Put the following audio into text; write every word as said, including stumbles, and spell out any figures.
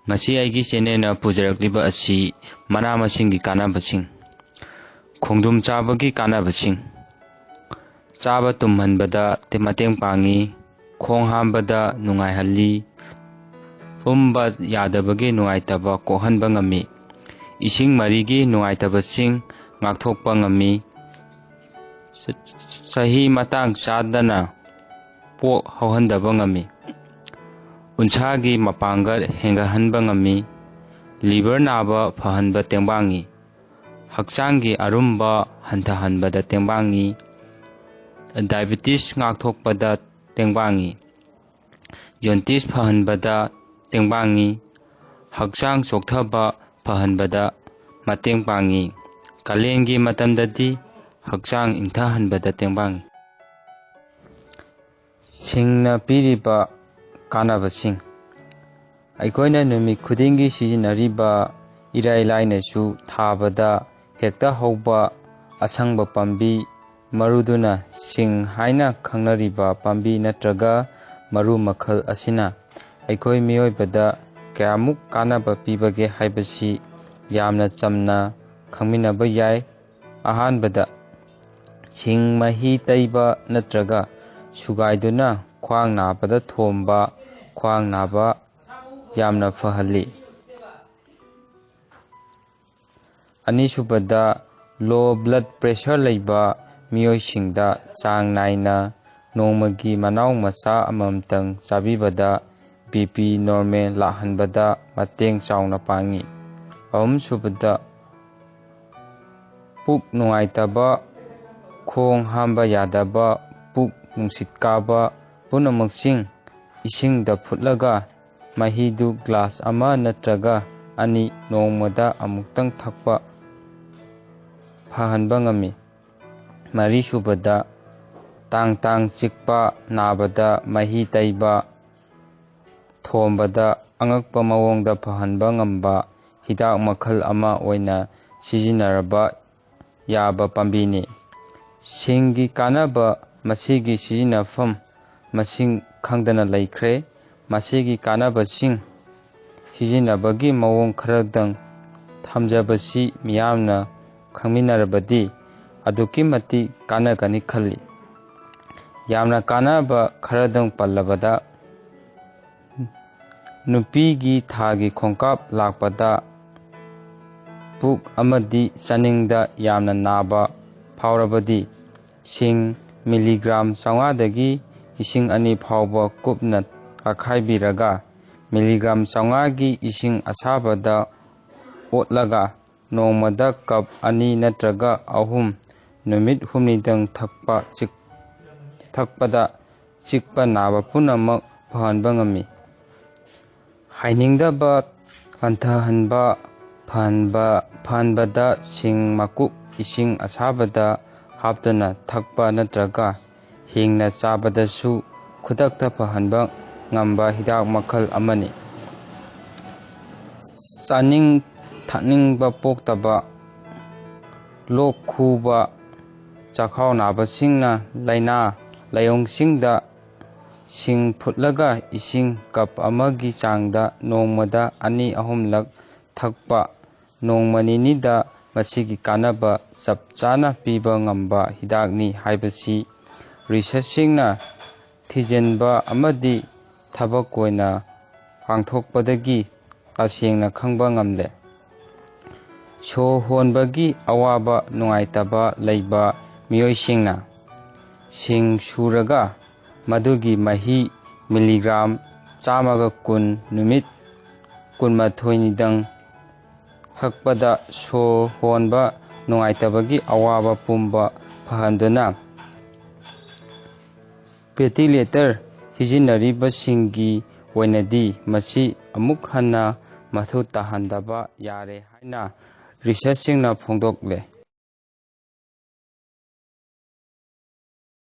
ꯉꯁꯤ ꯑꯩꯒꯤ ꯆꯦꯅꯦꯜꯅ ꯄꯨꯖꯔꯛꯂꯤꯕ ꯑꯁꯤ ꯃꯅꯥ ꯃꯁꯤꯡꯒꯤ ꯀꯥꯟꯅꯕꯁꯤꯡ, ꯈꯣꯡꯗ꯭ꯔꯨꯝ ꯆꯥꯕꯒꯤ ꯀꯥꯟꯅꯕꯁꯤꯡ, ꯆꯥꯕ ꯇꯨꯝꯍꯟꯕꯗ ꯇꯦ-, ꯃꯇꯦꯡ ꯄꯥꯡꯏ, ꯈꯣꯡ ꯍꯥꯝꯕꯗ ꯅꯨꯡꯉꯥꯏꯍꯜꯂꯤ, ꯇꯨꯝꯕ ꯌꯥꯗꯕꯒꯤ ꯅꯨꯡꯉꯥꯏꯇꯕ ꯀꯣꯛꯍꯟꯕ ꯉꯝꯃꯤ, ꯏꯁꯤꯡ ꯃꯔꯤꯒꯤ ꯅꯨꯡꯉꯥꯏꯇꯕꯁꯤꯡ ꯉꯥꯛꯊꯣꯛꯄ ꯉꯝꯃꯤ, ꯆ-, ꯆꯍꯤ ꯃꯇꯥꯡ ꯆꯥꯗꯅ ꯄꯣꯛ ꯍꯧꯍꯟꯗꯕ ꯉꯝꯃꯤ, ꯎꯟꯁꯥꯒꯤ ꯃꯄꯥꯡꯒꯜ ꯍꯦꯟꯒꯠꯍꯟꯕ ꯉꯝꯃꯤ, ꯂꯤꯚꯔ ꯅꯥꯕ ꯐꯍꯟꯕ ꯇꯦꯡꯕꯥꯡꯉꯤ, ꯍꯛꯆꯥꯡꯒꯤ ꯑꯔꯨꯝꯕ ꯍꯟꯊꯍꯟꯕꯗ ꯇꯦꯡꯕꯥꯡꯉꯤ, ꯗꯥꯏꯕꯤꯇꯤꯁ ꯉꯥꯛꯊꯣꯛꯄꯗ ꯇꯦꯡꯕꯥꯡꯉꯤ, ꯖꯣꯟꯇꯤꯁ ꯐꯍꯟꯕꯗ ꯇꯦꯡꯕꯥꯡꯉꯤ, ꯍꯛꯆꯥꯡ ꯆꯣꯛꯊꯕ ꯐꯍꯟꯕꯗ ꯃꯇꯦꯡ ꯄꯥꯡꯉꯤ, ꯀꯥꯂꯦꯟꯒꯤ ꯃꯇꯝꯗꯗꯤ ꯍꯛꯆꯥꯡ ꯏꯪꯊꯍꯟꯕꯗ ꯇꯦꯡꯕꯥꯡꯉꯤ꯫ ꯁꯤꯡꯅ ꯄꯤꯔꯤꯕ ꯀꯥꯟꯅꯕꯁꯤꯡ꯫ ꯑꯩꯈꯣꯏꯅ ꯅꯨꯃꯤꯠ ꯈꯨꯗꯤꯡꯒꯤ ꯁꯤꯖꯤꯟꯅꯔꯤꯕ, ꯏꯔꯥꯏ ꯂꯥꯏꯅꯁꯨ ꯊꯥꯕꯗ ꯍꯦꯛꯇ ꯍꯧꯕ ꯑꯁꯪꯕ ꯄꯥꯝꯕꯤ, ꯃꯔꯨꯗꯨꯅ ꯁꯤꯡ ꯍꯥꯏꯅ ꯈꯪꯅꯔꯤꯕ ꯄꯥꯝꯕꯤ ꯅꯠꯇ꯭ꯔꯒ ꯃꯔꯨ ꯃꯈꯜ ꯑꯁꯤꯅ ꯑꯩꯈꯣꯏ ꯃꯤꯑꯣꯏꯕꯗ ꯀꯌꯥꯃꯨꯛ ꯀꯥꯟꯅꯕ ꯄꯤꯕꯒꯦ ꯍꯥꯏꯕꯁꯤ ꯌꯥꯝꯅ ꯆꯝꯅ ꯈꯪꯃꯤꯟꯅꯕ ꯌꯥꯏ꯫ ꯑꯍꯥꯟꯕꯗ, ꯁꯤꯡ ꯃꯍꯤ ꯇꯩꯕ ꯅꯠꯇ꯭ꯔꯒ ꯁꯨꯒꯥꯏꯗꯨꯅ ꯈ꯭ꯋꯥꯡ ꯅꯥꯕꯗ ꯊꯣꯝꯕ, ꯈ꯭ꯋꯥꯡ ꯅꯥꯕ ꯌꯥꯝꯅ ꯐꯍꯜꯂꯤ꯫ ꯑꯅꯤꯁꯨꯕꯗ, low blood pressure ꯂꯩꯕ ꯃꯤꯑꯣꯏꯁꯤꯡꯗ ꯆꯥꯡ ꯅꯥꯏꯅ ꯅꯣꯡꯃꯒꯤ ꯃꯅꯥꯎ ꯃꯆꯥ ꯑꯃꯃꯝꯇꯪ ꯆꯥꯕꯤꯕꯗ B P normal ꯂꯥꯛꯍꯟꯕꯗ ꯃꯇꯦꯡ ꯆꯥꯎꯅ ꯄꯥꯡꯏ꯫ ꯑꯍꯨꯝꯁꯨꯕꯗ, ꯄꯨꯛ ꯅꯨꯡꯉꯥꯏꯇꯕ, ꯈꯣꯡ ꯍꯥꯝꯕ ꯌꯥꯗꯕ, ꯄꯨꯛ ꯅꯨꯡꯁꯤꯠ ꯀꯥꯕ ꯄꯨꯝꯅꯃꯛꯁꯤꯡ ꯏꯁꯤꯡꯗ ꯐꯨꯠꯂꯒ ꯃꯍꯤꯗꯨ ꯒ꯭ꯂꯥꯁ ꯑꯃ ꯅꯠꯇ꯭ꯔꯒ ꯑꯅꯤ ꯅꯣꯡꯃꯗ ꯑꯃꯨꯛꯇꯪ ꯊꯛꯄ ꯐꯍꯟꯕ ꯉꯝꯃꯤ꯫ ꯃꯔꯤꯁꯨꯕꯗ, ꯇꯥꯡ ꯇꯥꯡ ꯆꯤꯛꯄ, ꯅꯥꯕꯗ ꯃꯍꯤ ꯇꯩꯕ, ꯊꯣꯝꯕꯗ ꯑꯉꯛꯄ ꯃꯑꯣꯡꯗ ꯐꯍꯟꯕ ꯉꯝꯕ ꯍꯤꯗꯥꯛ ꯃꯈꯜ ꯑꯃ ꯑꯣꯏꯅ ꯁꯤꯖꯤꯟꯅꯔꯕ ꯌꯥꯕ ꯄꯥꯝꯕꯤꯅꯤ꯫ ꯁꯤꯡꯒꯤ ꯀꯥꯟꯅꯕ, ꯃꯁꯤꯒꯤ ꯁꯤꯖꯤꯟꯅꯐꯝ ꯃꯁꯤꯡ ꯈꯪꯗꯅ ꯂꯩꯈ꯭ꯔꯦ꯫ ꯃꯁꯤꯒꯤ ꯀꯥꯟꯅꯕꯁꯤꯡ ꯁꯤꯖꯤꯟꯅꯕꯒꯤ ꯃꯑꯣꯡ ꯈꯔꯗꯪ ꯊꯝꯖꯕꯁꯤ ꯃꯤꯌꯥꯝꯅ ꯈꯪꯃꯤꯟꯅꯔꯕꯗꯤ ꯑꯗꯨꯛꯀꯤ ꯃꯇꯤꯛ ꯀꯥꯟꯅꯒꯅꯤ ꯈꯜꯂꯤ꯫ ꯌꯥꯝꯅ ꯀꯥꯟꯅꯕ ꯈꯔꯗꯪ ꯄꯜꯂꯕꯗ, ꯅꯨꯄꯤꯒꯤ ꯊꯥꯒꯤ ꯈꯣꯡꯀꯥꯞ ꯂꯥꯛꯄꯗ ꯄꯨꯛ ꯑꯃꯗꯤ ꯆꯥꯅꯤꯡꯗ ꯌꯥꯝꯅ ꯅꯥꯕ ꯐꯥꯎꯔꯕꯗꯤ, ꯁꯤꯡ ꯃꯤꯂꯤꯒ꯭ꯔꯥꯝ ꯆꯥꯝꯃꯉꯥꯗꯒꯤ ꯏꯁꯤꯡ ꯑꯅꯤ ꯐꯥꯎꯕ ꯀꯨꯞꯅ ꯇꯛꯈꯥꯏꯕꯤꯔꯒ, ꯃꯤꯂꯤꯒ꯭ꯔꯥꯝ ꯆꯥꯝꯃꯉꯥꯒꯤ ꯏꯁꯤꯡ ꯑꯁꯥꯕꯗ ꯑꯣꯠꯂꯒ, ꯅꯣꯡꯃꯗ ꯀꯞ ꯑꯅꯤ ꯅꯠꯇ꯭ꯔꯒ ꯑꯍꯨꯝ ꯅꯨꯃꯤꯠ ꯍꯨꯝꯅꯤꯗꯪ ꯊꯛꯄ ꯆꯤꯛ-, ꯊꯛꯄꯗ ꯆꯤꯛꯄ ꯅꯥꯕ ꯄꯨꯝꯅꯃꯛ ꯐꯍꯟꯕ ꯉꯝꯃꯤ꯫ ꯍꯥꯏꯅꯤꯡꯗꯕ ꯍꯟꯊꯍꯟꯕ ꯐꯍꯟꯕ, ꯐꯍꯟꯕꯗ ꯁꯤꯡ ꯃꯀꯨꯞ ꯏꯁꯤꯡ ꯑꯁꯥꯕꯗ ꯍꯥꯞꯇꯨꯅ ꯊꯛꯄ ꯅꯠꯇ꯭ꯔꯒ ꯍꯤꯡꯅ ꯆꯥꯕꯗꯁꯨ ꯈꯨꯗꯛꯇ ꯐꯍꯟꯕ ꯉꯝꯕ ꯍꯤꯗꯥꯛ ꯃꯈꯜ ꯑꯃꯅꯤ꯫ ꯆꯥꯅꯤꯡ ꯊꯛꯅꯤꯡꯕ ꯄꯣꯛꯇꯕ, ꯂꯣꯛ ꯈꯨꯕ, ꯆꯥꯛꯈꯥꯎ ꯅꯥꯕꯁꯤꯡꯅ ꯂꯥꯏꯅꯥ ꯂꯥꯏꯑꯣꯡꯁꯤꯡꯗ ꯁꯤꯡ ꯐꯨꯠꯂꯒ ꯏꯁꯤꯡ ꯀꯞ ꯑꯃꯒꯤ ꯆꯥꯡꯗ ꯅꯣꯡꯃꯗ ꯑꯅꯤ ꯑꯍꯨꯝꯂꯛ ꯊꯛꯄ, ꯅꯣꯡꯃ ꯅꯤꯅꯤꯗ ꯃꯁꯤꯒꯤ ꯀꯥꯟꯅꯕ ꯆꯞ ꯆꯥꯅ ꯄꯤꯕ ꯉꯝꯕ ꯍꯤꯗꯥꯛꯅꯤ ꯍꯥꯏꯕꯁꯤ ꯔꯤꯁꯔꯆꯁꯤꯡꯅ ꯊꯤꯖꯤꯟꯕ ꯑꯃꯗꯤ ꯊꯕꯛ ꯑꯣꯏꯅ ꯄꯥꯡꯊꯣꯛꯄꯗꯒꯤ ꯇꯁꯦꯡꯅ ꯈꯪꯕ ꯉꯝꯂꯦ꯫ ꯁꯣꯔ ꯍꯣꯟꯕꯒꯤ ꯑꯋꯥꯕ ꯅꯨꯡꯉꯥꯏꯇꯕ ꯂꯩꯕ ꯃꯤꯑꯣꯏꯁꯤꯡꯅ ꯁꯤꯡ ꯁꯨꯔꯒ ꯃꯗꯨꯒꯤ ꯃꯍꯤ ꯃꯤꯂꯤꯒ꯭ꯔꯥꯝ ꯆꯥꯝꯃꯒ ꯀꯨꯟ ꯅꯨꯃꯤꯠ ꯀꯨꯟꯃꯥꯊꯣꯏꯅꯤꯗꯪ ꯊꯛꯄꯗ ꯁꯣꯔ ꯍꯣꯟꯕ ꯅꯨꯡꯉꯥꯏꯇꯕꯒꯤ ꯑꯋꯥꯕ ꯄꯨꯝꯕ ꯐꯍꯟꯗꯨꯅ, ꯚꯦꯟꯇꯤꯂꯦꯇꯔ ꯁꯤꯖꯤꯟꯅꯔꯤꯕꯁꯤꯡꯒꯤ ꯑꯣꯏꯅꯗꯤ ꯃꯁꯤ ꯑꯃꯨꯛ ꯍꯟꯅ ꯃꯊꯧ ꯇꯥꯍꯟꯗꯕ ꯌꯥꯔꯦ ꯍꯥꯏꯅ ꯔꯤꯁꯔꯆꯁꯤꯡꯅ ꯐꯣꯡꯗꯣꯛꯂꯦ꯫